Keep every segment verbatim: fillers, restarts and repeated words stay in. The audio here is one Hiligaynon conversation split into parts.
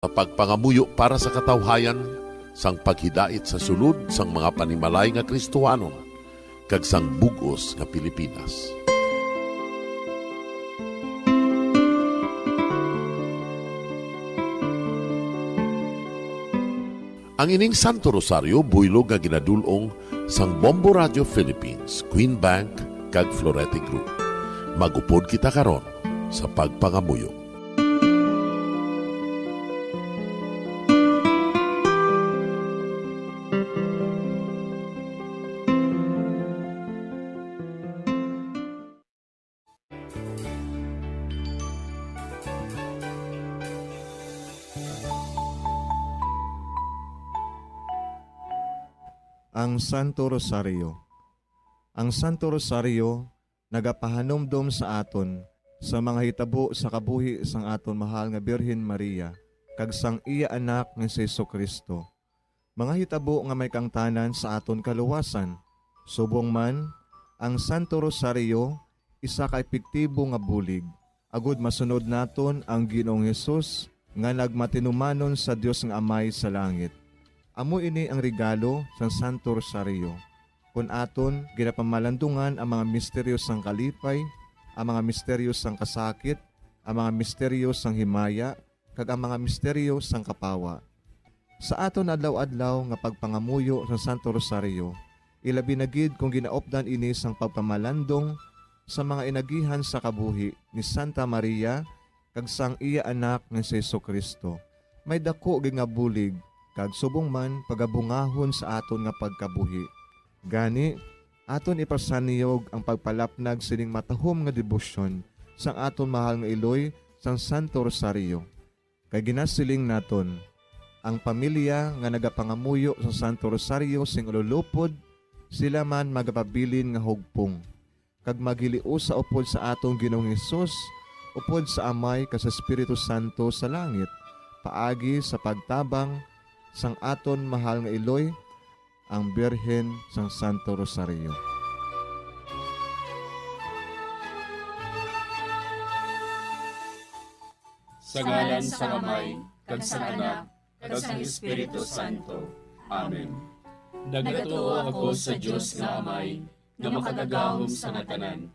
Sa pagpangamuyo para sa katawhayan, sang paghidait sa sulod sang mga panimalay nga Kristohanon, kag sang bug-os nga Pilipinas. Ang ining Santo Rosario buylog nga ginadul-ong sang Bombo Radio Philippines, Queen Bank, kag Florete Group. Mag-upod kita karon sa pagpangamuyo. Ang Santo Rosario. Ang Santo Rosario nagapahanumdom sa aton sa mga hitabo sa kabuhi sang aton mahal nga Birhen Maria kag sang iya Anak nga si Jesu-Cristo, mga hitabo nga may kaangtanan sa aton kaluwasan. Subong man, ang Santo Rosario isa ka epektibo nga bulig agod masunod naton ang Ginoong Hesus nga nagmatinumanon sa Dios nga Amay sa langit. Amo ini ang regalo sang Santo Rosario. Kon aton ginapamalandungan ang mga misteryo sang kalipay, ang mga misteryo sang kasakit, ang mga misteryo sang himaya, kag ang mga misteryo sang kapawa. Sa aton adlaw-adlaw nga pagpangamuyo sa Santo Rosario, ilabi na gid kon ginaupdan ini sang pagpamalandong sa mga inagihan sa kabuhi ni Santa Maria kag sang iya Anak nga si Jesu-Cristo, may daku gid nga bulig kag subong man pagabungahon sa aton nga pagkabuhi. Gani, aton ipasanyog ang pagpalapnag sining matahom nga debosyon sang aton mahal nga iloy sang Santo Rosario. Kay ginasiling naton, ang pamilya nga nagapangamuyo sa Santo Rosario sing ululupod, sila man magapabilin nga hugpong, kag maghiliusa upod sa aton Ginoong Hesus, upod sa Amay kag sa Espiritu Santo sa langit, paagi sa pagtabang sang aton mahal nga iloy, ang Birhen sang Santo Rosario. Sa ngalan sang Amay, kag sang Anak, kag sang Espiritu Santo. Amen. Nagatuo ako sa Dios nga Amay, nga makagagahom sa nga tanan,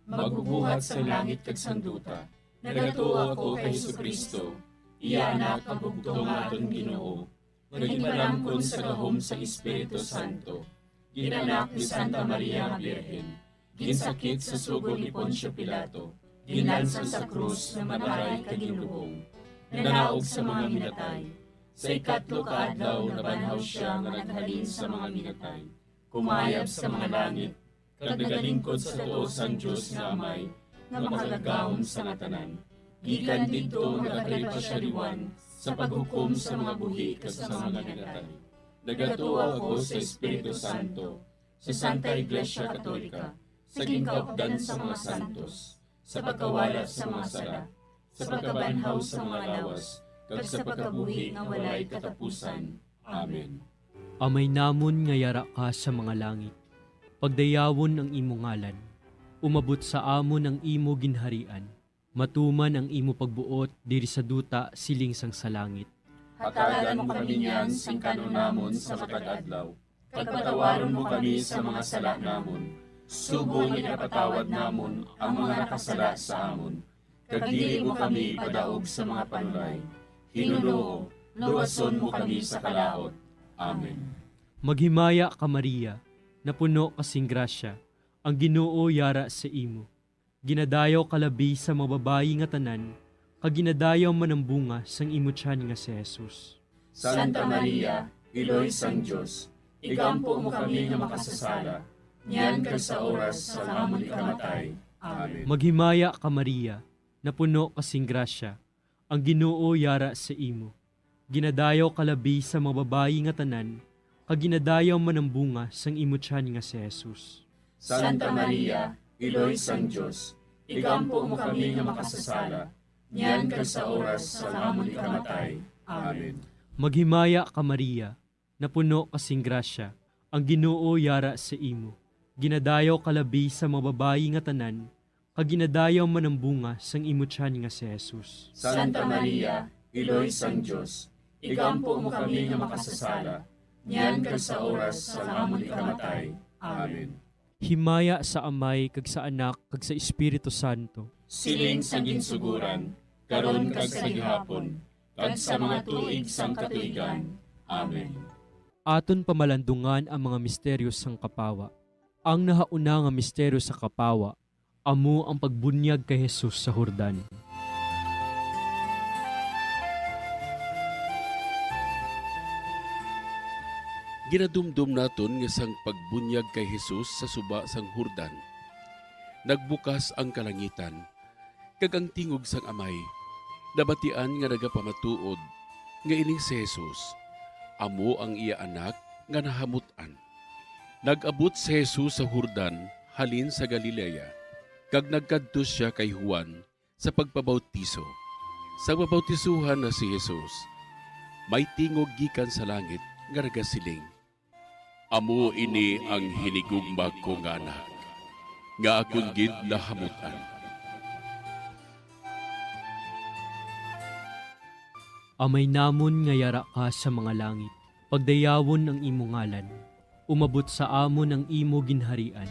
magbubuhat sang langit kag sang duta. Nagatuo ako kay Jesu-Cristo, iya Anak, ang bugtong nga aton Ginoo, nga ginpalamkon sa gahom sang Espiritu Santo, ginanak ni Santa Maria nga Birhen, ginsakit sa sugo ni Poncio Pilato, ginlansang sa krus nga matay kag ginlubong, nanaog sa mga minatay. Sa ikatlo ka adlaw nabanhaw sia nga naghalin sa mga minatay, kumayab sa mga langit, kag nagalingkod sa tuo sang Dios nga Amay, nga makagagahom sa nga tanan. Gikan didto nagakari pa sia liwan sa paghukom sa mga buhi kag sa mga minatay. Nagatuo ako sa Espiritu Santo, sa Santa Iglesia Katolika, sa ginkaupdan sa mga santos, sa pagkawala sa mga sala, sa pagkabanhaw sa mga lawas, kag sa pagkabuhi nga walay katapusan. Amen. Amay namon nga yara ka sa mga langit, pagdayawon ang imo ngalan. Umabot sa amon ang imo ginharian. Matuman ang imo pagbuot diri sa duta siling sang sa langit. Hatagan mo kami niyan sing kan-on namon sa matag adlaw, kag patawaron mo kami sa mga sala namon, subong nga ginapatawad namon ang mga nakasala sa amon, kag dili mo kami ipadaog sa mga panulay. Hinunoo, luwason mo kami sa kalaut. Amen. Maghimaya ka, Maria, napuno ka sing grasya, ang Ginoo yara sa imo. Ginadayaw ka labi sa mga babayi nga tanan, kag ginadayaw man ang bunga sang imo tiyan nga si Jesus. Santa Maria, Iloy sang Dios, igampo mo kami nga makasasala, niyan kag sa oras sang amon ikamatay. Amen. Maghimaya ka, Maria, napuno ka sing grasya, ang Ginoo yara sa imo. Ginadayaw ka labi sa mga babayi nga tanan, kag ginadayaw man ang bunga sang imo tiyan nga si Jesus. Santa Maria, Iloy sang Dios, igampo mo kami nga makasasala, niyan kag sa oras sang amon ikamatay. Amen. Maghimaya ka, Maria, napuno ka sing grasya, ang Ginoo yara sa imo. Ginadayaw ka labi sa mga babayi nga tanan, kag ginadayaw man ang bunga sang imo tiyan nga si Jesus. Santa Maria, Iloy sang Dios, igampo mo kami nga makasasala, niyan kag sa oras sang amon ikamatay. Amen. Himaya sa Amay, kag sa Anak, kag sa Espiritu Santo. Siling sang ginsuguran, karon kag sa gihapon, kag sa mga tuig sang katuigan. Amen. Aton pamalandungan ang mga misteryo sang kapawa. Ang nahauna nga misteryo sa kapawa amo ang pagbunyag kay Jesus sa Jordan. Ginadumdom naton nga sang pagbunyag kay Jesus sa suba sang Jordan, nagbukas ang kalangitan, kag ang tingog sang Amay nabatian nga nagapamatuod nga ining si Jesus amo ang iya Anak nga nahamut-an. Nag-abot si Jesus sa Jordan halin sa Galilea, kag nagkadto sia kay Juan sa pagpabautiso. Sa pabautisohan na si Jesus, may tingog gikan sa langit nga nagasiling, "Amo ini ang hinigugma ko nga Anak, nga akon gid nahamut-an." Amay namon nga yara ka sa mga langit, pagdayawon ang imo ngalan. Umabot sa amon ang imo ginharian.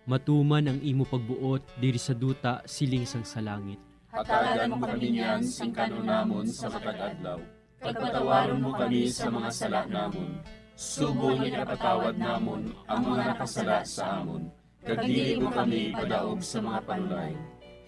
Matuman ang imo pagbuot diri sa duta siling sang sa langit. Hatagan mo kami niyan sing kan-on namon sa matag adlaw, kag patawaron mo kami sa mga sala namon, subong nga ginapatawad namon ang mga nakasala sa amon, kag dili mo kami ipadaog sa mga panulay.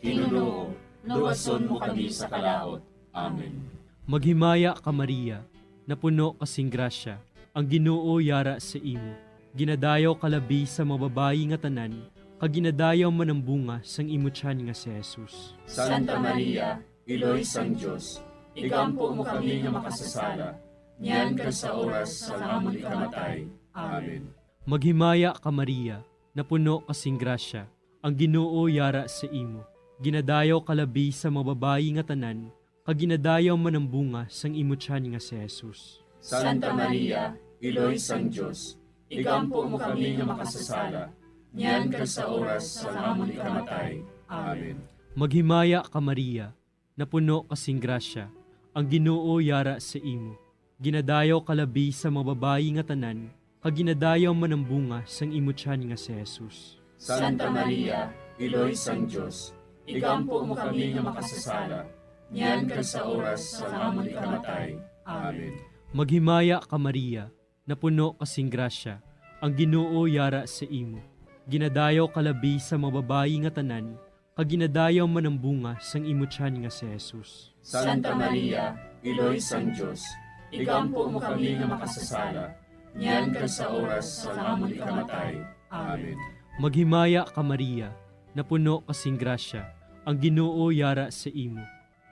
Hinunoo, luwason mo kami sa kalaut. Amen. Maghimaya ka, Maria, napuno ka sing grasya, ang Ginoo yara sa imo. Ginadayaw ka labi sa mga babayi nga tanan, kag ginadayaw man ang bunga sang imo tiyan nga si Jesus. Santa Maria, Iloy sang Dios, igampo mo kami nga makasasala, niyan kag sa oras sang amon ikamatay. Amen. Maghimaya ka, Maria, napuno ka sing grasya, ang Ginoo yara sa imo. Ginadayaw ka labi sa mga babayi nga tanan, kag ginadayaw man ang bunga sang imo tiyan nga si Jesus. Santa Maria, Iloy sang Dios, igampo mo kami nga makasasala, niyan kag sa oras sang amon ikamatay. Amen. Maghimaya ka, Maria, napuno ka sing grasya, ang Ginoo yara sa imo. Ginadayaw ka labi sa mga babayi nga tanan, kag ginadayaw man ang bunga sang imo tiyan nga si Jesus. Santa Maria, Iloy sang Dios, igampo mo kami nga makasasala, niyan kag sa oras sang amon ikamatay. Amen. Maghimaya ka, Maria, napuno ka sing grasya, ang Ginoo yara sa imo. Ginadayaw ka labi sa mga babayi nga tanan, kag ginadayaw man ang bunga sang imo tiyan nga si Jesus. Santa Maria, Iloy sang Dios, igampo mo kami nga makasasala, niyan kag sa oras sang amon ikamatay. Amen. Maghimaya ka, Maria, napuno ka sing grasya, ang Ginoo yara sa imo.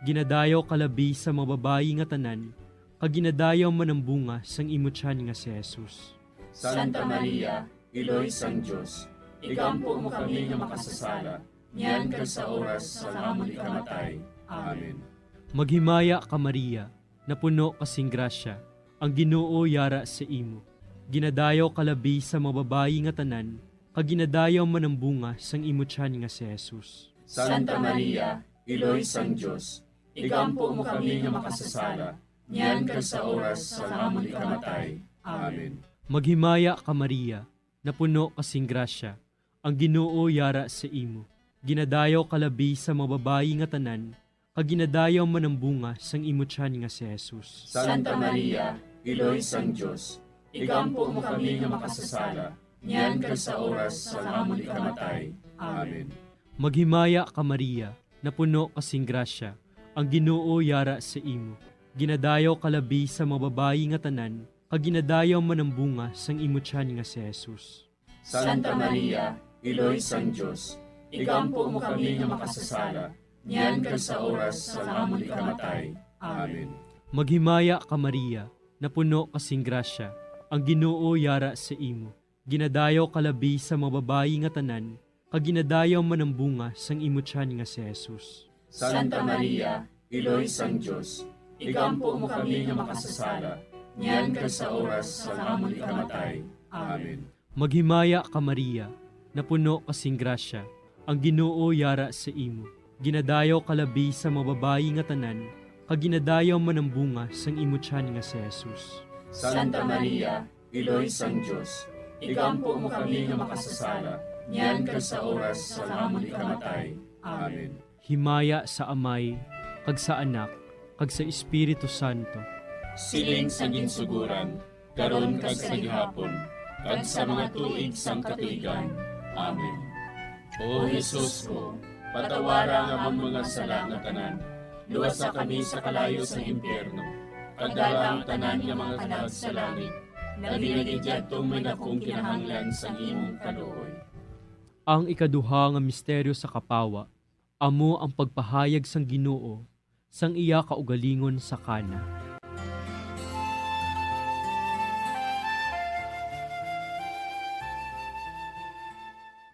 Ginadayaw ka labi sa mga babayi nga tanan, kag ginadayaw man ang bunga sang imo tiyan nga si Jesus. Santa Maria, Iloy sang Dios, igampo mo kami nga makasasala, niyan kag sa oras sang amon ikamatay. Amen. Maghimaya ka, Maria, napuno ka sing grasya, ang Ginoo yara sa imo. Ginadayaw ka labi sa mga babayi nga tanan, kag ginadayaw man ang bunga sang imo tiyan nga si Jesus. Santa Maria, Iloy sang Dios, igampo mo kami nga makasasala, niyan kag sa oras sang amon ikamatay. Amen. Maghimaya ka, Maria, napuno ka sing grasya, ang Ginoo yara sa imo. Ginadayaw ka labi sa mga babayi nga tanan, kag ginadayaw man ang bunga sang imo tiyan nga si Jesus. Santa Maria, Iloy sang Dios, igampo mo kami nga makasasala, niyan kag sa oras sang amon ikamatay. Amen. Maghimaya ka, Maria, napuno ka sing grasya, ang Ginoo yara sa imo. Ginadayaw ka labi sa mga babayi nga tanan, kag ginadayaw man ang bunga sang imo tiyan nga si Jesus. Santa Maria, Iloy sang Dios, igampo mo kami nga makasasala, niyan kag sa oras sang amon ikamatay. Amen. Maghimaya ka, Maria, napuno ka sing grasya, ang Ginoo yara sa imo. Ginadayaw ka labi sa mga babayi nga tanan, kag ginadayaw man ang bunga sang imo tiyan nga si Jesus. Santa Maria, Iloy sang Dios, igampo mo kami nga makasasala, niyan kag sa oras sang amon ikamatay. Amen. Maghimaya ka, Maria, napuno ka sing grasya, ang Ginoo yara sa imo. Ginadayaw ka labi sa mga babayi nga tanan, kag ginadayaw man ang bunga sang imo tiyan nga si Jesus. Santa Maria, Iloy sang Dios, igampo mo kami nga makasasala, niyan kag sa oras sang amon ikamatay. Amen. Himaya sa Amay, kag sa Anak, kag sa Espiritu Santo. Siling sa ginsugoran, karon kag sa gihapon, kag sa mga tuig sang katuigan. Amen. O Jesus ko, patawara ang amon mga sala nga tanan, luwasa kami sa kalayo sa impyerno, kag dala ang tanan nga mga kalag sa langit, labi na gid yadtong may dakong kinahanglan sang imong kaluoy. Ang ikaduha nga misteryo sa kapawa, amo ang pagpahayag sang Ginoo sang iya kaugalingon sa Cana.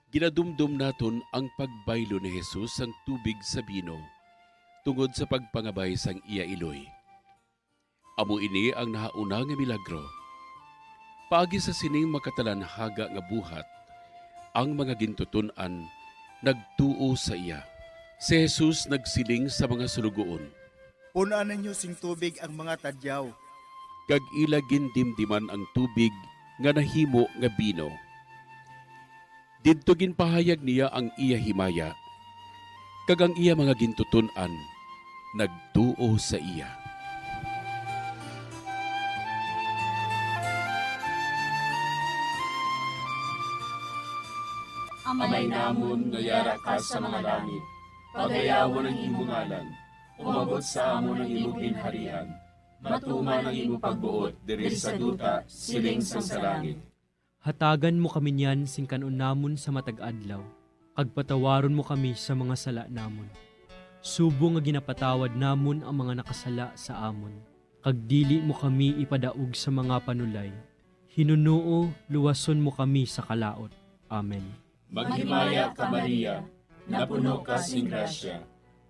Ginadumdom naton ang pagbaylo ni Jesus sang tubig sa bino tungod sa pagpangabay sang iya iloy. Amo ini ang nahauna nga milagro. Paagi sa sining makatalanhaga nga buhat, ang mga gintuton-an nagtuo sa iya. Si Jesus nagsiling sa mga suloguon, "Pun-an ninyo sing tubig ang mga tadyaw." Kag ila gindimdiman ang tubig nga nahimo nga bino. Didto ginpahayag niya ang iya himaya, kag ang iya mga gintuton-an nagtuo sa iya. Amay namon nga yara ka sa mga langit, pagayawon ang imo ngalan, umabot sa amon ang imo ginharian, matuman ang imo pagbuot diri sa duta siling sang sa langit. Hatagan mo kami niyan sing kan-on namon sa matag adlaw, kag patawaron mo kami sa mga sala namon, subong nga ginapatawad namon ang mga nakasala sa amon. Kag dili mo kami ipadaog sa mga panulay, hinunoo luwason mo kami sa kalaut. Amen. Maghimaya ka, Maria, napuno ka sing grasya,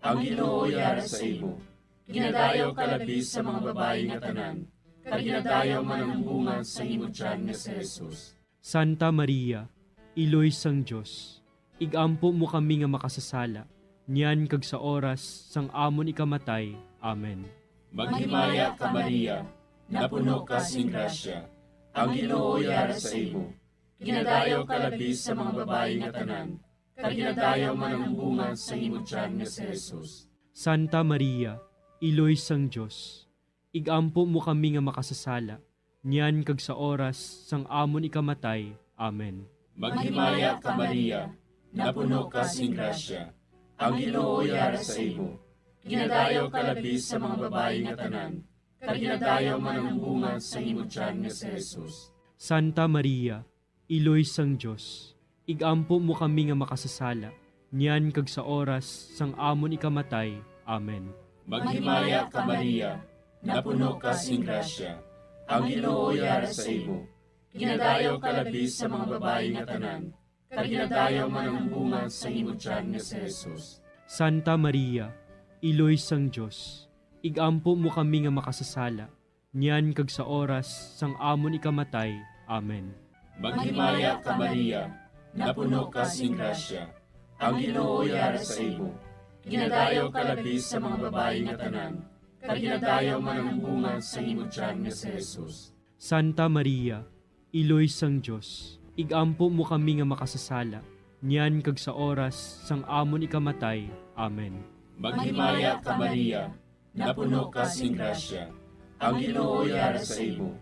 ang Ginoo yara sa imo. Ginadayaw ka labi sa mga babayi nga tanan, kag ginadayaw man ang bunga sa imo tiyan nga si Jesus. Santa Maria, Iloy sang Dios, ig-ampo mo kami nga makasasala, niyan kag sa oras sang amon ikamatay. Amen. Maghimaya ka, Maria, napuno ka sing grasya, ang Ginoo yara sa imo. Ginadayaw ka labi sa mga babayi nga tanan, kag ginadayaw man ang bunga sa imo tiyan nga si Jesus. Santa Maria, Iloy sang Dios, ig-ampo mo kami nga makasasala, niyan kag sa oras sang amon ikamatay. Amen. Maghimaya ka, Maria, napuno ka sing grasya, ang Ginoo yara sa imo. Ginadayaw ka labi sa mga babayi nga tanan, kag ginadayaw man ang bunga sa imo tiyan nga si Jesus. Santa Maria, Iloy sang Dios, ig-ampo mo kami nga makasasala, niyan kag sa oras sang amon ikamatay. Amen. Maghimaya ka, Maria, napuno ka sing grasya, ang Ginoo yara sa imo. Ginadayaw ka labi sa mga babayi nga tanan, kag ginadayaw man ang bunga sa imo tiyan nga si Jesus. Santa Maria, Iloy sang Dios, ig-ampo mo kami nga makasasala, niyan kag sa oras sang amon ikamatay. Amen. Maghimaya ka, Maria, napuno ka sing grasya, ang Ginoo yara sa imo. Ginadayaw ka labi sa mga babayi nga tanan, kag ginadayaw man ang bunga sa imo tiyan nga si Jesus. Santa Maria, Iloy sang Dios, ig-ampo mo kami nga makasasala, niyan kag sa oras sang amon ikamatay. Amen. Maghimaya ka, Maria, napuno ka sing grasya, ang Ginoo yara sa imo.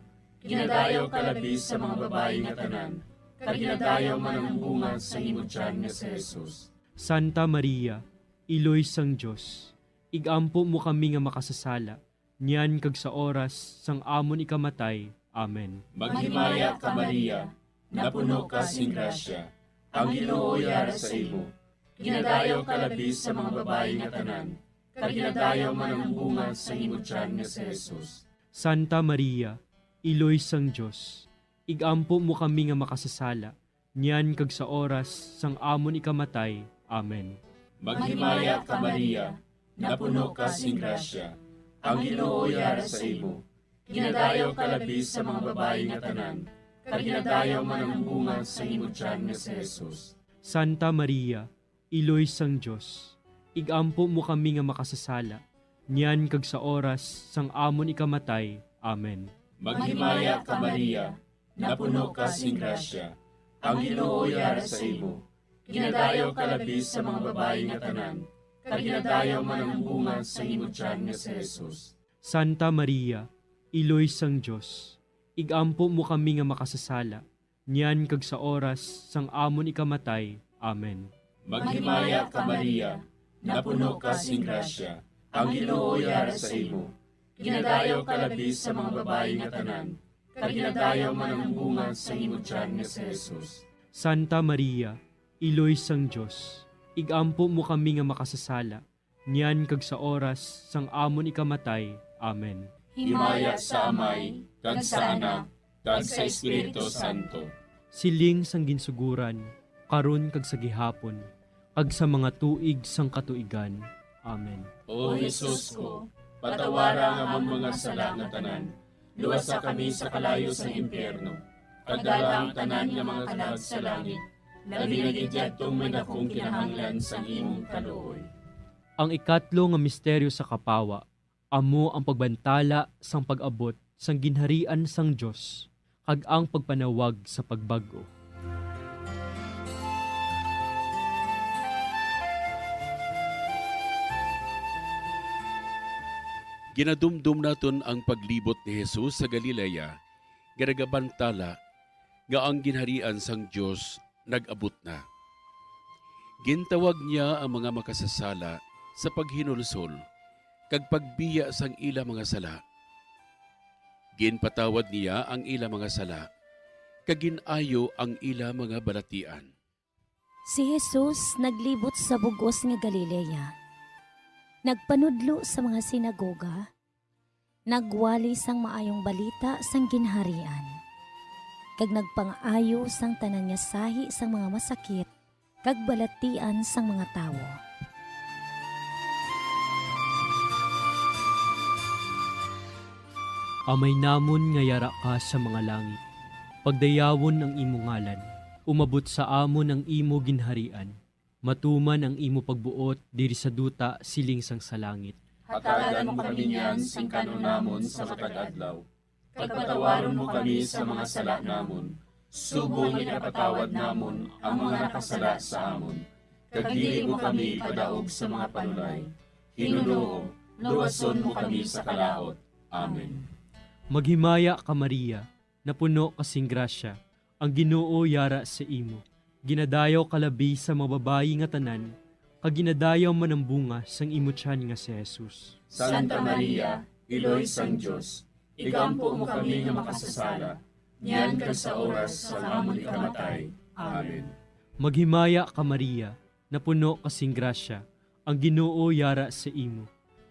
Ginadayaw ka labi sa mga babayi nga tanan, kag ginadayaw man ang bunga sa imo tiyan nga si Jesus. Santa Maria, Iloy sang Dios, ig-ampo mo kami nga makasasala, niyan kag sa oras sang amon ikamatay. Amen. Maghimaya ka, Maria, napuno ka sing grasya, ang Ginoo yara sa imo. Ginadayaw ka labi sa mga babayi nga tanan, kag ginadayaw man ang bunga sa imo tiyan nga si Jesus. Santa Maria, Iloy sang Dios, ig-ampo mo kami nga makasasala, niyan kag sa oras sang amon ikamatay. Amen. Maghimaya ka, Maria, napuno ka sing grasya, ang Ginoo yara sa imo. Ginadayaw ka labi sa mga babayi nga tanan, kag ginadayaw man ang bunga sa imo tiyan nga si Jesus. Santa Maria, Iloy sang Dios, ig-ampo mo kami nga makasasala, niyan kag sa oras sang amon ikamatay. Amen. Maghimaya ka, Maria, napuno ka sing grasya, ang Ginoo yara sa imo. Ginadayaw ka labi sa mga babayi nga tanan, kag ginadayaw man ang bunga sang imo tiyan nga si Jesus. Santa Maria, Iloy sang Dios, igampo mo kami nga makasasala, niyan kag sa oras sang amon ikamatay. Amen. Maghimaya ka, Maria, napuno ka sing grasya, ang Ginoo yara sa imo. Ginadayaw ka labi sa mga babayi nga tanan, kag ginadayaw man ang bunga sang imo tiyan nga si Jesus. Santa Maria, Iloy sang Dios, igampo mo kami nga makasasala, niyan kag sa oras sang amon ikamatay. Amen. Himaya sa Amay, kag sa Anak, kag sa Espiritu Santo. Siling sang ginsuguran, karon kag sa gihapon, kag sa mga tuig sang katuigan. Amen. O Jesus ko, patawara ang amon mga sala nga tanan, luwasa kami sa kalayo sang impyerno, kag dala ang tanan nga mga kalag sa langit, labi na gid yadtong may dakong kinahanglan sang imong kaluoy. Ang ikatlo nga misteryo sa kapawa amo ang pagbantala sang pag-abot sang Ginharian sang Dios kag ang pagpanawag sa pagbag-o. Ginadumdom naton ang paglibot ni Jesus sa Galilea nga nagabantala nga ang Ginharian sang Dios nag-abot na. Gintawag niya ang mga makasasala sa paghinulsol kag pagbiya sang ila mga sala. Ginpatawad niya ang ila mga sala, kag gin-ayo ang ila mga balatian. Si Jesus naglibot sa bug-os nga Galilea, nagpanudlo sa mga sinagoga, nagwali sang maayong balita sang Ginharian, kag nagpangaayo sang tanan nga sahi sang mga masakit kag balatian sang mga tawo. Amay namon nga yara ka sa mga langit, pagdayawon ang imo ngalan, umabot sa amon ang imo ginharian, matuman ang imo pagbuot diri sa duta siling sang sa langit. Hatagan mo kami niyan sing kan-on namon sa matag adlaw, kag patawaron mo kami sa mga sala namon, subong nga ginapatawad namon ang mga nakasala sa amon, kag dili mo kami ipadaog sa mga panulay. Ginoo, luwason mo kami sa kalaut. Amen. Maghimaya ka, Maria, napuno ka sing grasya, ang Ginoo yara sa imo. Ginadayaw ka labi sa mga babayi nga tanan, kag ginadayaw man ang bunga sang imo tiyan nga si Jesus. Santa Maria, Iloy sang Dios, igampo mo kami nga makasasala, niyan kag sa oras sang amon ikamatay. Amen. Maghimaya ka, Maria, napuno ka sing grasya, ang Ginoo yara sa imo.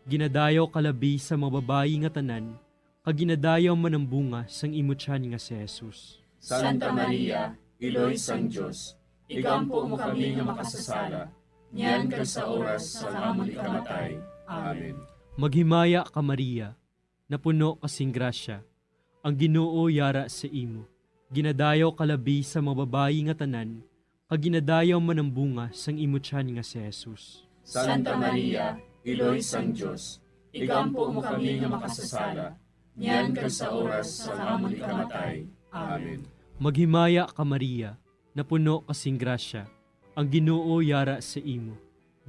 Ginadayaw ka labi sa mga babayi nga tanan, kag ginadayaw man ang bunga sang imo tiyan nga si Jesus. Santa Maria, Iloy sang Dios, igampo mo kami nga makasasala, niyan kag sa oras sang amon ikamatay. Amen. Maghimaya ka, Maria, napuno ka sing grasya, ang Ginoo yara sa imo. Ginadayaw ka labi sa mga babayi nga tanan, kag ginadayaw man ang bunga sang imo tiyan nga si Jesus. Santa Maria, Iloy sang Dios, igampo mo kami nga makasasala, niyan kag sa oras sang amon ikamatay. Amen. Maghimaya ka, Maria, napuno ka sing grasya, ang Ginoo yara sa imo.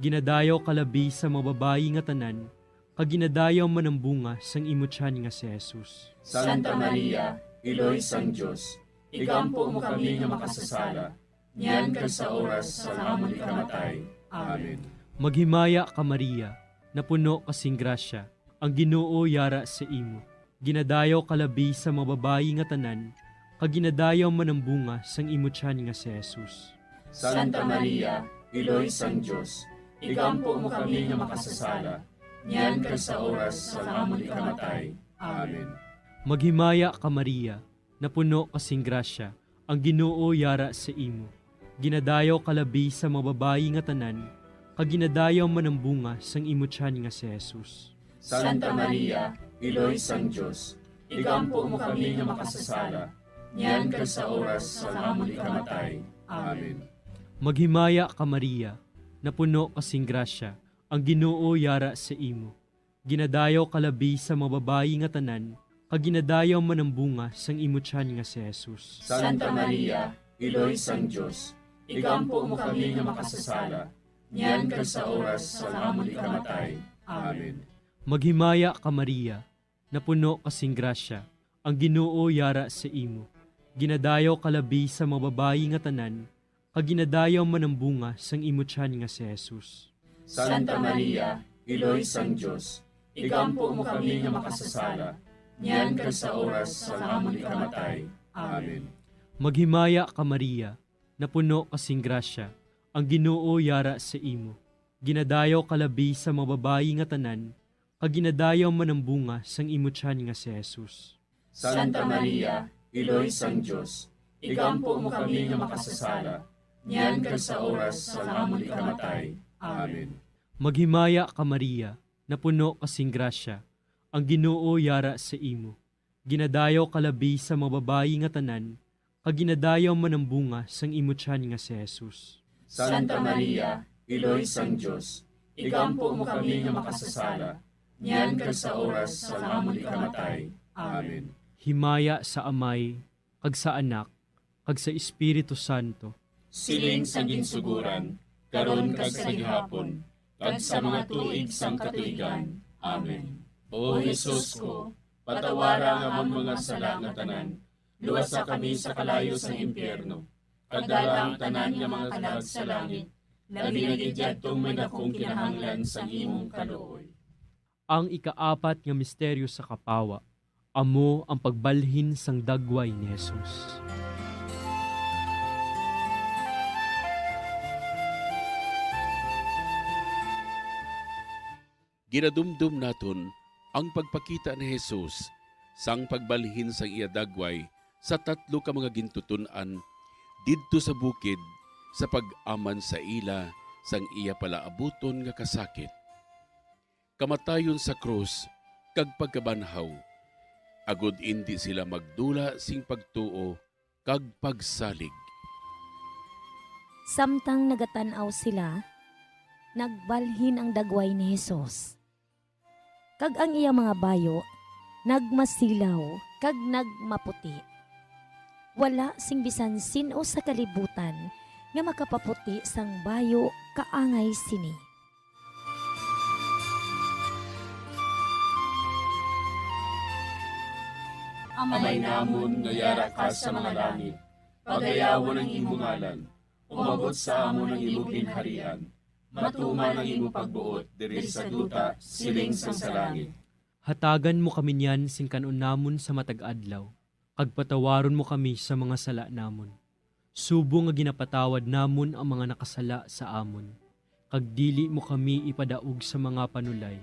Ginadayaw ka labi sa mga babayi nga tanan, kag ginadayaw man ang bunga sang imo tiyan nga si Jesus. Santa Maria, Iloy sang Dios, igampo mo kami nga makasasala, niyan kag sa oras sang amon ikamatay. Amen. Maghimaya ka, Maria, napuno ka sing grasya, ang Ginoo yara sa imo. Ginadayaw ka labi sa mga babayi nga tanan, kag ginadayaw man ang bunga sang imo tiyan nga si Jesus. Santa Maria, Iloy sang Dios, igampo mo kami nga makasasala, niyan kag sa oras sang amon ikamatay. Amen. Maghimaya ka, Maria, napuno ka sing grasya, ang Ginoo yara sa imo. Ginadayaw ka labi sa mga babayi nga tanan, kag ginadayaw man ang bunga sang imo tiyan nga si Jesus. Santa Maria, Iloy sang Dios, igampo mo kami nga makasasala, niyan kag sa oras sang amon ikamatay. Amen. Maghimaya ka, Maria, napuno ka sing grasya, ang Ginoo yara sa imo. Ginadayaw ka labi sa mga babayi nga tanan, kag ginadayaw man ang bunga sang imo tiyan nga si Jesus. Santa Maria, Iloy sang Dios, igampo mo kami nga makasasala, niyan kag sa oras sang amon ikamatay. Amen. Maghimaya ka, Maria, napuno ka sing grasya, ang Ginoo yara sa imo. Ginadayaw ka labi sa mga babayi nga tanan, kag ginadayaw man ang bunga sang imo tiyan nga si Jesus. Santa Maria, Iloy sang Dios, igampo mo kami nga makasasala, niyan kag sa oras sang amon ikamatay. Amen. Maghimaya ka, Maria, napuno ka sing grasya, ang Ginoo yara sa imo. Ginadayaw ka labi sa mga babayi nga tanan, kag ginadayaw man ang bunga sang imo tiyan nga si Jesus. Santa Maria, Iloy sang Dios, igampo mo kami nga makasasala, niyan kag sa oras sang amon ikamatay. Amen. Maghimaya ka, Maria, napuno ka sing grasya, ang Ginoo yara sa imo. Ginadayaw ka labi sa mga babayi nga tanan, kag ginadayaw man ang bunga sang imo tiyan nga si Jesus. Santa Maria, Iloy sang Dios, igampo mo kami nga makasasala, niyan kag sa oras sang amon ikamatay. Amen. Himaya sa Amay, kag sa Anak, kag sa Espiritu Santo. Siling sa ginsuguran, karon kag sa gihapon, kag sa mga tuig sang katuigan. Amen. O Jesus ko, patawara ang amon mga sala nga tanan, luwasa kami sa kalayo sang impyerno, kag dala ang tanan nga mga kalag sa langit, labi na gid yadtong may dakong kinahanglan sang imong kaluoy. Ang ikaapat nga misteryo sa kapawa, amo ang pagbalhin sang dagway ni Jesus. Ginadumdom naton ang pagpakita ni Jesus sang pagbalhin sang iya dagway sa tatlo ka mga gintuton-an didto sa bukid sa pag-aman sa ila sang iya palaabuton nga kasakit, kamatayon sa krus, kag pagkabanhaw, agod indi sila magdula sing pagtuo kag pagsalig. Samtang nagatan-aw sila, nagbalhin ang dagway ni Jesus, kag ang iya mga bayo nagmasilaw kag nagmaputi. Wala sing bisan sin-o sa kalibutan nga makapaputi sang bayo kaangay sini. Amay namon nga yara ka sa mga langit, pagayawon ang imo ngalan. Umabot sa amon ang imo ginharian. Matuman ang imo pagbuot diri sa duta, siling sang sa langit. Hatagan mo kami niyan sing kan-on namon sa matag adlaw, kag patawaron mo kami sa mga sala namon, subong nga ginapatawad namon ang mga nakasala sa amon, kag dili mo kami ipadaog sa mga panulay.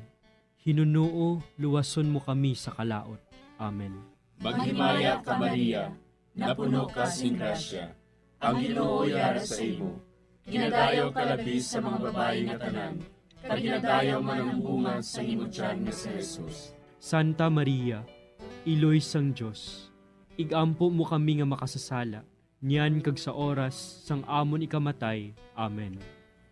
Hinunoo, luwason mo kami sa kalaut. Amen. Maghimaya ka, Maria, napuno ka sing grasya, ang Ginoo yara sa imo. Ginadayaw ka labi sa mga babayi nga tanan, kag ginadayaw man ang bunga sa imo tiyan nga si Jesus. Santa Maria, Iloy sang Dios, ig-ampo mo kami nga makasasala, niyan kag sa oras sang amon ikamatay. Amen.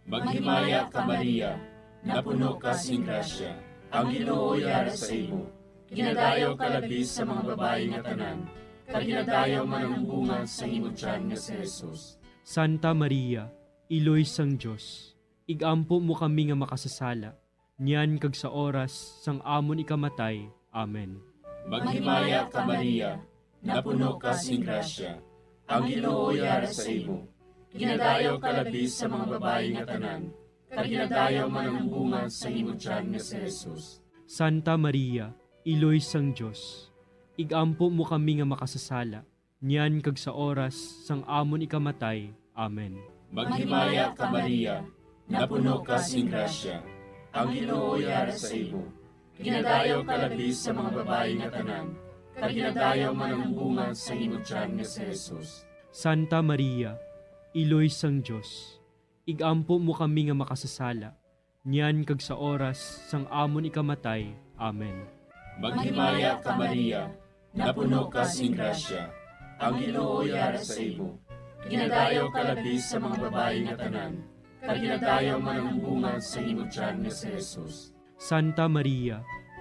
Maghimaya ka, Maria, napuno ka sing grasya, ang Ginoo yara sa imo. Ginadayaw ka labi sa mga babayi nga tanan, kag ginadayaw man ang bunga sang imo tiyan nga si Jesus. Santa Maria, Iloy sang Dios, ig-ampo mo kami nga makasasala, niyan kag sa oras sang amon ikamatay. Amen. Maghimaya ka, Maria, napuno ka sing grasya, ang Ginoo yara sa imo. Ginadayaw ka labi sa mga babayi nga tanan, kag ginadayaw man ang bunga sang imo tiyan nga si Jesus. Santa Maria, Iloy sang Dios, ig-ampo mo kami nga makasasala, niyan kag sa oras sang amon ikamatay. Amen. Maghimaya ka, Maria, napuno ka sing grasya, ang Ginoo yara sa imo. Ginadayaw ka labi sa mga babayi nga tanan, kag ginadayaw man ang bunga sang imo tiyan nga si Jesus. Santa Maria, Iloy sang Dios, ig-ampo mo kami nga makasasala, niyan kag sa oras sang amon ikamatay. Amen. Maghimaya ka, Maria, napuno ka sing grasya, ang Ginoo yara sa imo. Ginadayaw ka labi sa mga babayi nga tanan, kag ginadayaw man ang bunga sang imo tiyan nga si Jesus. Santa Maria,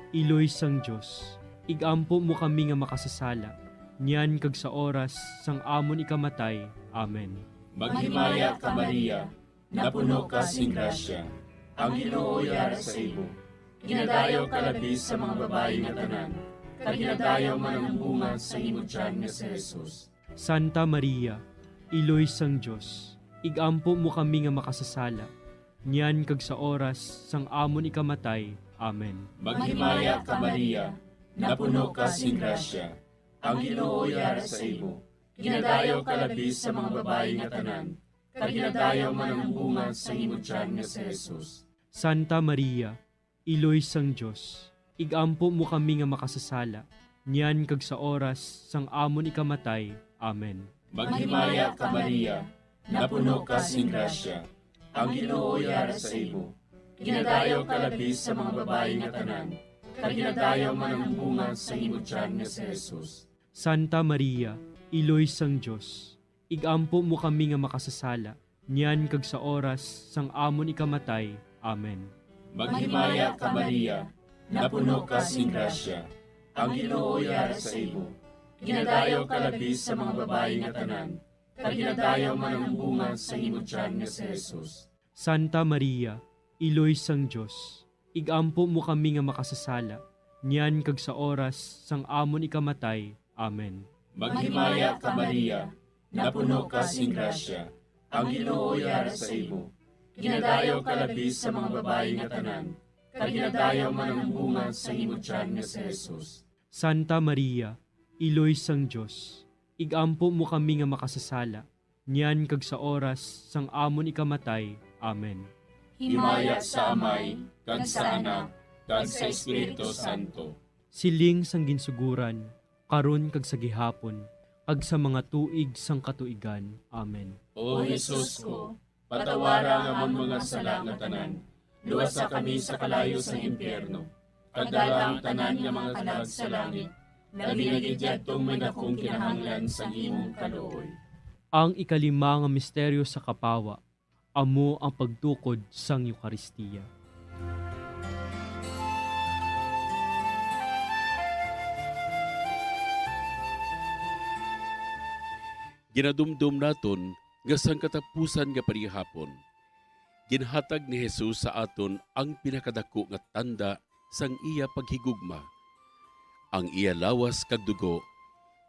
Iloy sang Dios, ig-ampo mo kami nga makasasala, niyan kag sa oras sang amon ikamatay. Amen. Maghimaya ka, Maria, napuno ka sing grasya, ang Ginoo yara sa imo. Ginadayaw ka labi sa mga babayi nga tanan, kag ginadayaw man ang bunga sa imo tiyan nga si Jesus. Santa Maria, Iloy sang Dios, ig-ampo mo kami nga makasasala, niyan kag sa oras sang amon ikamatay. Amen. Maghimaya ka, Maria, napuno ka sing grasya, ang Ginoo yara sa imo. Ginadayaw ka labi sa mga babayi nga tanan, kag ginadayaw man ang bunga sang imo tiyan nga si Jesus. Santa Maria, Iloy sang Dios, ig-ampo mo kami nga makasasala, niyan kag sa oras sang amon ikamatay. Amen. Maghimaya ka, Maria, napuno ka sing grasya, ang Ginoo yara sa imo. Ginadayaw ka labi sa mga babayi nga tanan, kag ginadayaw man ang bunga sang imo tiyan nga si Jesus. Santa Maria, Iloy sang Dios, ig-ampo mo kami nga makasasala, niyan kag sa oras sang amon ikamatay. Amen. Maghimaya ka, Maria, napuno ka sing grasya, ang Ginoo yara sa imo. Ginadayaw ka labi sa mga babayi nga tanan, kag ginadayaw man ang bunga sa imo tiyan nga si Jesus. Santa Maria, Iloy sang Dios, ig-ampo mo kami nga makasasala, niyan kag sa oras sang amon ikamatay. Amen. Maghimaya ka, Maria, napuno ka sing grasya, ang Ginoo yara sa imo. Ginadayaw ka labi sa mga babayi nga tanan, kag ginadayaw man ang bunga sa imo tiyan nga si Jesus. Santa Maria, Iloy sang Dios, ig-ampo mo kami nga makasasala, niyan kag sa oras sang amon ikamatay. Amen. Himaya sa Amay, kag sa Anak, kag sa Espiritu Santo. Siling sang ginsuguran, karon kag sa gihapon, kag sa mga tuig sang katuigan. Amen. O Jesus ko, patawara ang amon mga sala nga tanan, luwasa kami sa kalayo sang impyerno, kag dala ang tanan nga mga kalag sa langit, labi na gid yadtong may dakong kinahanglan sang imong kaluoy. Ang ikalima nga misteryo sa kapawa, amo ang pagtukod sang Eukaristia. Ginadumdom naton nga sang katapusan nga panihapon, ginhatag ni Jesus sa aton ang pinakadako nga tanda sang iya paghigugma, ang iya lawas kag dugo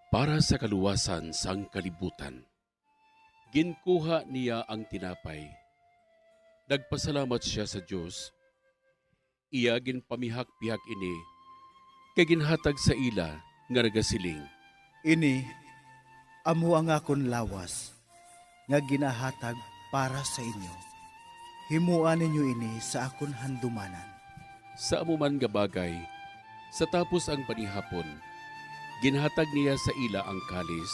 para sa kaluwasan sang kalibutan. Ginkuha niya ang tinapay. Nagpasalamat sia sa Dios. Iya ginpamihak-pihak ini, kag ginhatag sa ila, nga nagasiling, "Ini amo ang akon lawas, nga ginahatag para sa inyo. Himoa ninyo ini sa akon handumanan." Sa amo man nga bagay, sa tapos ang panihapon, ginhatag niya sa ila ang kalis.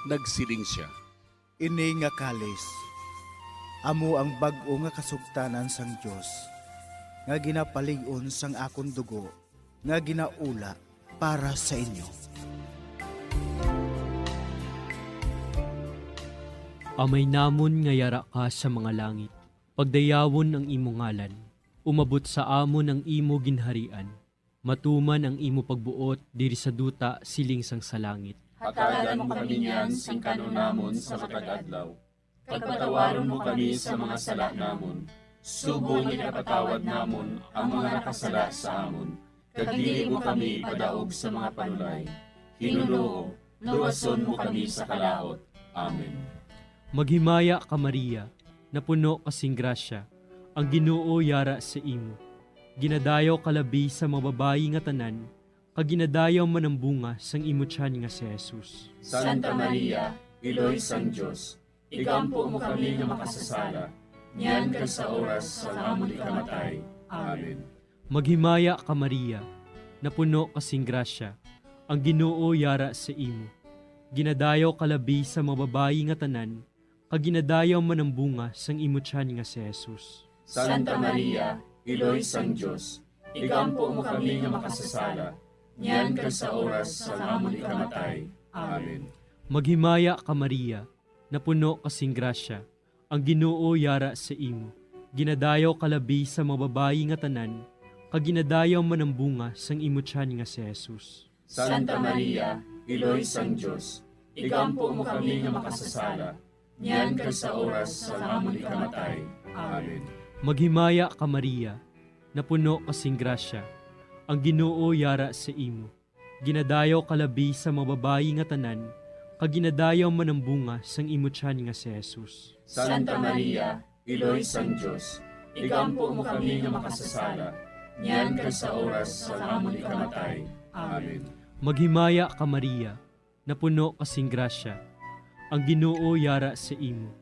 Nagsiling sia, "Ini nga kalis amo ang bag-o nga kasugtanan sang Dios, nga ginapalig-on sang akon dugo, nga ginaula para sa inyo." Amay namon nga yara ka sa mga langit, pagdayawon ang imo ngalan. Umabot sa amon ang imo ginharian. Matuman ang imo pagbuot diri sa duta siling sang sa langit. Hatagan mo kami niyan sing kan-on namon sa matag adlaw, kag patawaron mo kami sa mga sala namon, subong nga ginapatawad namon ang mga nakasala sa amon, kag dili mo kami ipadaog sa mga panulay. Ginoo, luwason mo kami sa kalaut. Amen. Maghimaya ka, Maria, napuno ka sing grasya, ang Ginoo yara sa imo. Ginadayaw ka labi sa mga babayi nga tanan, kag ginadayaw man ang bunga sang imo tiyan nga si Jesus. Santa Maria, Iloy sang Dios, igampo mo kami nga makasasala, niyan kag sa oras sang amon ikamatay. Amen. Maghimaya ka, Maria, napuno ka sing grasya, ang Ginoo yara sa imo. Ginadayaw ka labi sa mga babayi nga tanan, kag ginadayaw man ang bunga sang imo tiyan nga si Jesus. Santa Maria, Iloy sang Dios, igampo mo kami nga makasasala, niyan kag sa oras sang amon ikamatay. Amen. Maghimaya ka, Maria, napuno ka sing grasya, ang Ginoo yara sa imo. Ginadayaw ka labi sa mga babayi nga tanan, kag ginadayaw man ang bunga sang imo tiyan nga si Jesus. Santa Maria, Iloy sang Dios, igampo mo kami nga makasasala, niyan kag sa oras sang amon ikamatay. Amen. Maghimaya ka, Maria, napuno ka sing grasya, ang Ginoo yara sa imo. Ginadayaw ka labi sa mga babayi nga tanan, kag ginadayaw man ang bunga sang imo tiyan nga si Jesus. Santa Maria, Iloy sang Dios, igampo mo kami nga makasasala, niyan kag sa oras sang amon ikamatay. Amen. Maghimaya ka, Maria, napuno ka sing grasya, ang Ginoo yara sa imo.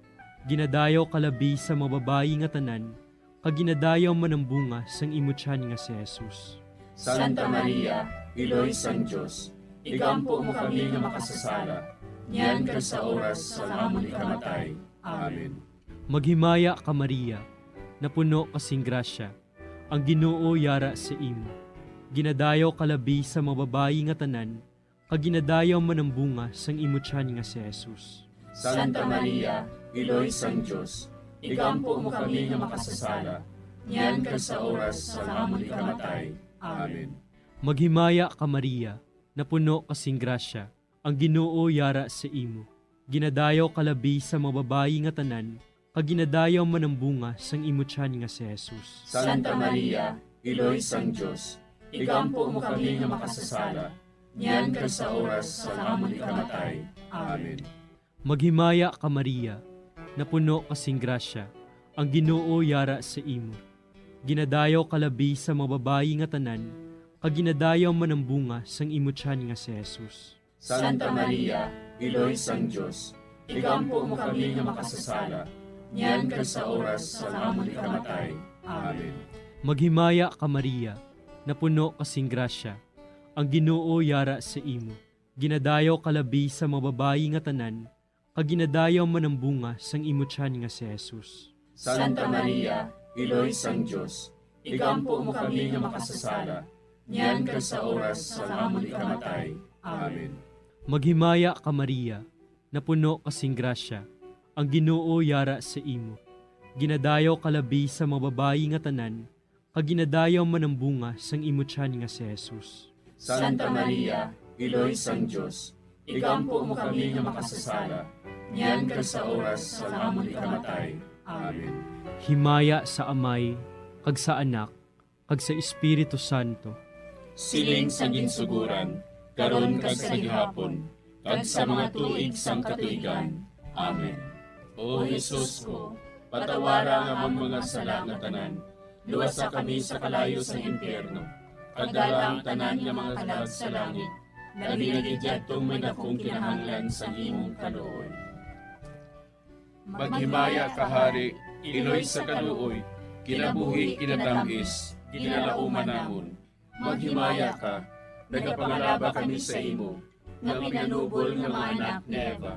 Ginadayaw ka labi sa mga babayi nga tanan, kag ginadayaw man ang bunga sang imo tiyan nga si Jesus. Santa Maria, Iloy sang Dios, igampo mo kami nga makasasala, niyan kag sa oras sang amon ikamatay. Amen. Maghimaya ka, Maria, napuno ka sing grasya, ang Ginoo yara sa imo. Ginadayaw ka labi sa mga babayi nga tanan, kag ginadayaw man ang bunga sang imo tiyan nga si Jesus. Santa Maria, Iloy sang Dios, igampo mo kami nga makasasala, niyan kag sa oras sang amon ikamatay. Amen. Maghimaya ka, Maria, napuno ka sing grasya, ang Ginoo yara sa imo. Ginadayaw ka labi sa mga babayi nga tanan, kag ginadayaw man ang bunga sang imo tiyan nga si Jesus. Santa Maria, Iloy sang Dios, igampo mo kami nga makasasala, niyan kag sa oras sang amon ikamatay. Amen. Maghimaya ka, Maria, napuno ka sing grasya, ang Ginoo yara sa imo. Ginadayaw ka labi sa mga babayi nga tanan, kag ginadayaw man ang bunga sang imo tiyan nga si Jesus. Santa Maria, Iloy sang Dios, igampo mo kami nga makasasala, niyan kag sa oras sang amon ikamatay. Amen. Maghimaya ka, Maria, napuno ka sing grasya, ang Ginoo yara sa imo. Ginadayaw ka labi sa mga babayi nga tanan, kag ginadayaw man ang bunga sang imo tiyan nga si Jesus. Santa Maria, Iloy sang Dios, igampo mo kami nga makasasala, niyan kag sa oras sang amon ikamatay. Amen. Maghimaya ka, Maria, napuno ka sing grasya, ang Ginoo yara sa imo. Ginadayaw ka labi sa mga babayi nga tanan, kag ginadayaw man ang bunga sang imo tiyan nga si Jesus. Santa Maria, Iloy sang Dios, igampo mo kami nga makasasala, niyan kag sa oras sang amon ikamatay. Amen. Himaya sa Amay, kag sa Anak, kag sa Espiritu Santo. Siling sa ginsugoran, karon kag sa gihapon, kag sa mga tuig sang katuigan. Amen. O Jesus ko, patawara ang amon mga sala nga tanan, luwasa kami sa kalayo sang impyerno, kag dala ang tanan nga mga kalag sa langit, labi na gid yadtong may dakong kinahanglan sang imong kaluoy. Maghimaya ka, Hari, Iloy sa kaluoy, kinabuhi, kinatamis, ginalauman namon. Maghimaya ka, nagapangalaba kami sa imo, nga pinanubol nga mga anak ni Eva.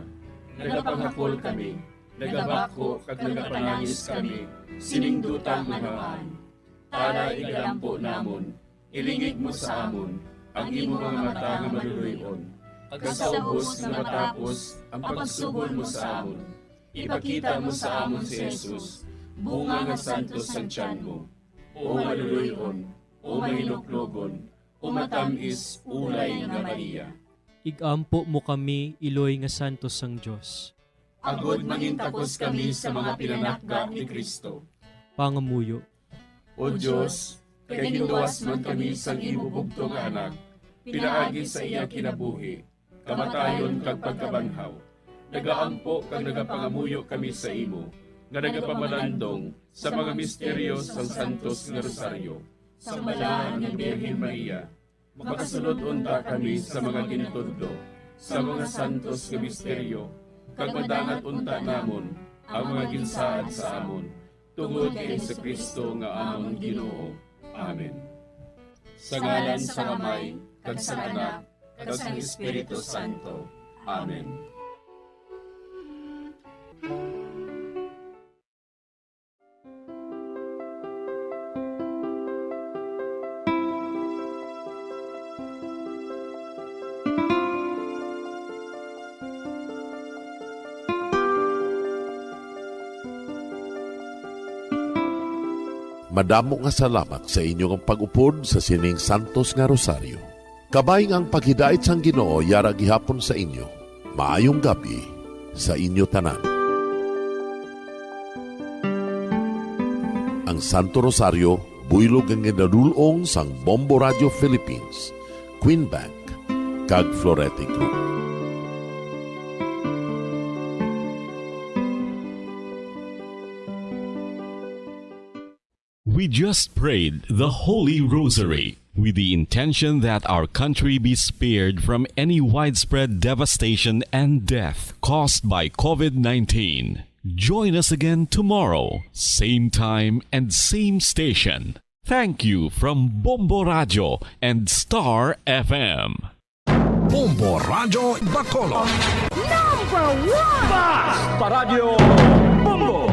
Nagapanghakol kami, nagabakho kag nagapanangis kami sining dutang nga naman. Tala, igalampo namon, ilingig mo sa amon ang imo mga mata nga maluloy-on, kag sa ubos nga matapos ang pagsugol mo sa amon, ipakita mo sa amon si Jesus, bunga nga santos sang tiyan mo. O maluloy-on, o mahinuklogon, o matamis ulay nga Maria. Igampo mo kami, Iloy nga santos sang Dios. Agod mangintakos kami sa mga pinanakga ni Cristo. Pangamuyo. O Dios, kay ginluwas man kami sang imo bugtong nga Anak, pinaagi sa iya kinabuhi, kamatayon kag pagkabanhaw, nagaampo kag nagapangamuyo kami sa imo, nga nagapamalandong sa mga misteryo sang Santos nga Rosaryo, sang Balaan nga Birhen Maria. Makasulod unta kami sa mga ginatudlo sa mga santos nga misteryo, kag madangat unta namon ang mga ginsaad sa amon, tungod kay Jesu-Cristo nga amon Ginoo. Amen. Sa ngalan sang Amay, kag sang Anak, kag sang Espiritu Santo. Amen. Madamo nga salamat sa inyo nga pag-upod sa sining santos nga rosaryo. Kabay nga ang paghidait sang Ginoo yara gihapon sa inyo. Maayong gab-i sa inyo tanan. Ang Santo Rosario, buylog nga ginadul-ong sang Bombo Radio Philippines, Queen Bank, kag Florete Group. We just prayed the Holy Rosary with the intention that our country be spared from any widespread devastation and death caused by covid nineteen. Join us again tomorrow, same time and same station. Thank you from Bombo Radio and Star F M. Bombo Radyo Bacolod. Number one! Basta Radyo Bombo!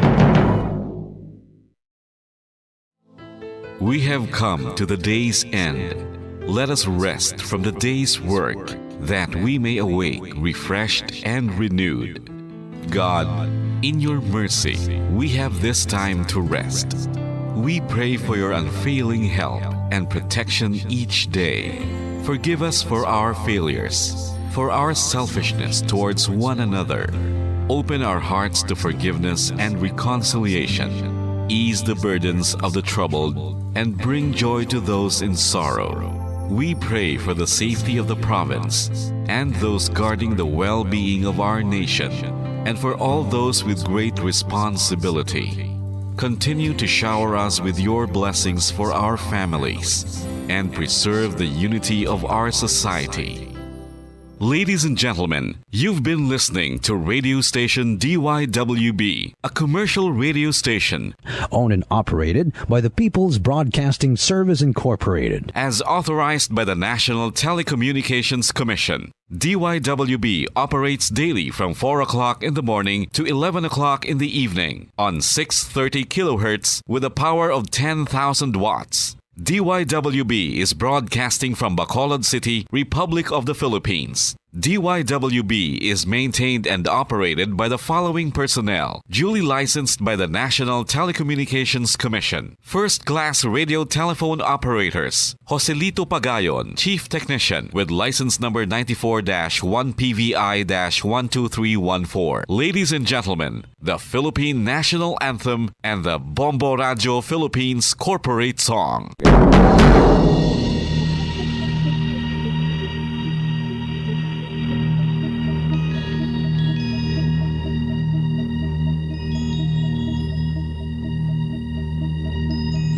We have come to the day's end. Let us rest from the day's work, that we may awake refreshed and renewed. God, in your mercy, we have this time to rest. We pray for your unfailing help and protection each day. Forgive us for our failures, for our selfishness towards one another. Open our hearts to forgiveness and reconciliation. Ease the burdens of the troubled and bring joy to those in sorrow. We pray for the safety of the province and those guarding the well-being of our nation, and for all those with great responsibility. Continue to shower us with your blessings for our families and preserve the unity of our society. Ladies and gentlemen, you've been listening to radio station D Y W B, a commercial radio station owned and operated by the People's Broadcasting Service Incorporated, as authorized by the National Telecommunications Commission. D Y W B operates daily from four o'clock in the morning to eleven o'clock in the evening on six thirty kilohertz with a power of ten thousand watts. D Y W B is broadcasting from Bacolod City, Republic of the Philippines. D Y W B is maintained and operated by the following personnel, duly licensed by the National Telecommunications Commission. First class radio telephone operators, Joselito Pagayon, Chief Technician, with license number ninety-four dash one P V I dash one two three one four. Ladies and gentlemen, the Philippine National Anthem and the Bombo Radio Philippines Corporate Song.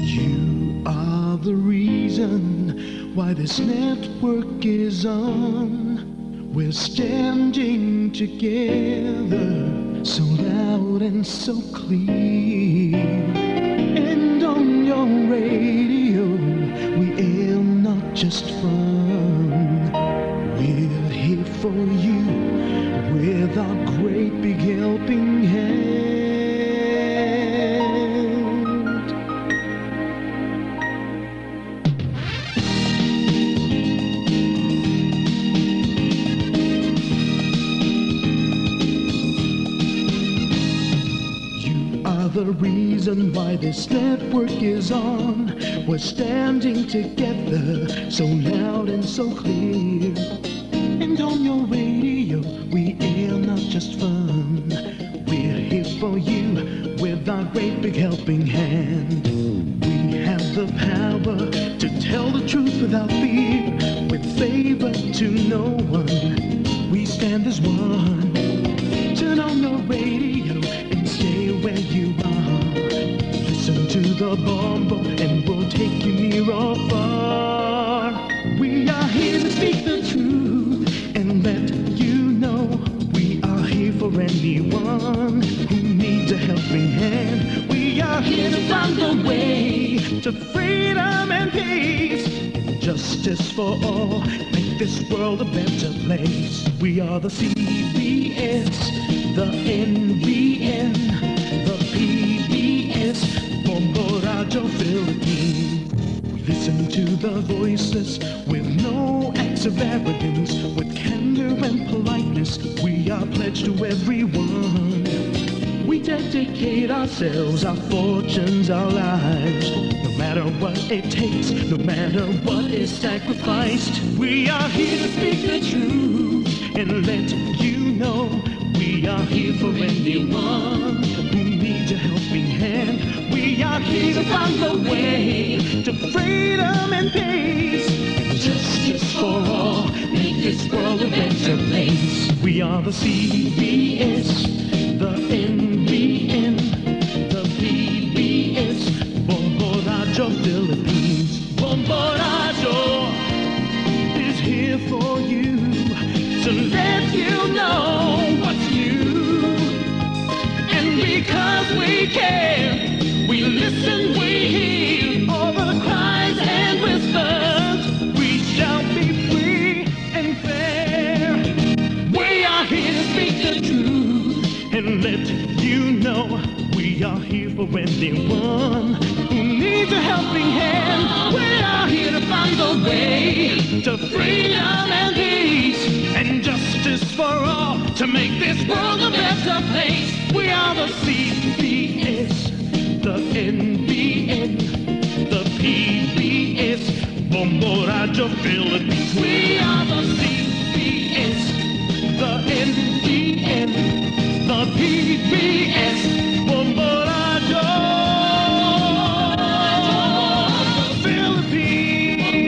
You are the reason why this network is on. We're standing together, so loud and so clear. And on your radio, we aim not just fun. We're here for you with our great big helping hand. You are the reason why this network is on. We're standing together, so loud and so clear. And on your radio, we air not just fun. We're here for you with our great big helping hand. We have the power to tell the truth without fear, with favor to no one. We stand as one. Turn on your radio and stay where you are. Listen to the Bombo and we'll take you near or far. We are here to speak the truth and let you know we are here for anyone who needs a helping hand. We are here to find a way to freedom and peace and justice for all. Make this world a better place. We are the C B S, the N B N, the P B S, Bombo Radio Philippines. We listen to the voices with no acts of arrogance, with candor and politeness. We are pledged to everyone. We Dedicate ourselves, our fortunes, our lives. No matter what it takes, no matter what is sacrificed, we are here to speak the truth and let you know we are here for anyone who needs a helping hand. We are here to find the way to freedom and peace and justice for all. Make this world a better place. We are the C B S, the N B N, the P B S, Bombo Radyo Philippines. Bombo Radyo is here for you to let you know what's new. And because we care, we listen, we hear all the cries and whispers. We shall be free and fair. We are here to speak the truth and let you know we are here for anyone who needs a helping hand. We are here to find the way to freedom and peace and justice for all to make this world a better place. We are the C B S, the N B N, the P B S, Bombo Radyo Philippines. We are the C B S, the N B N, the P B S, Bombo Radyo Philippines.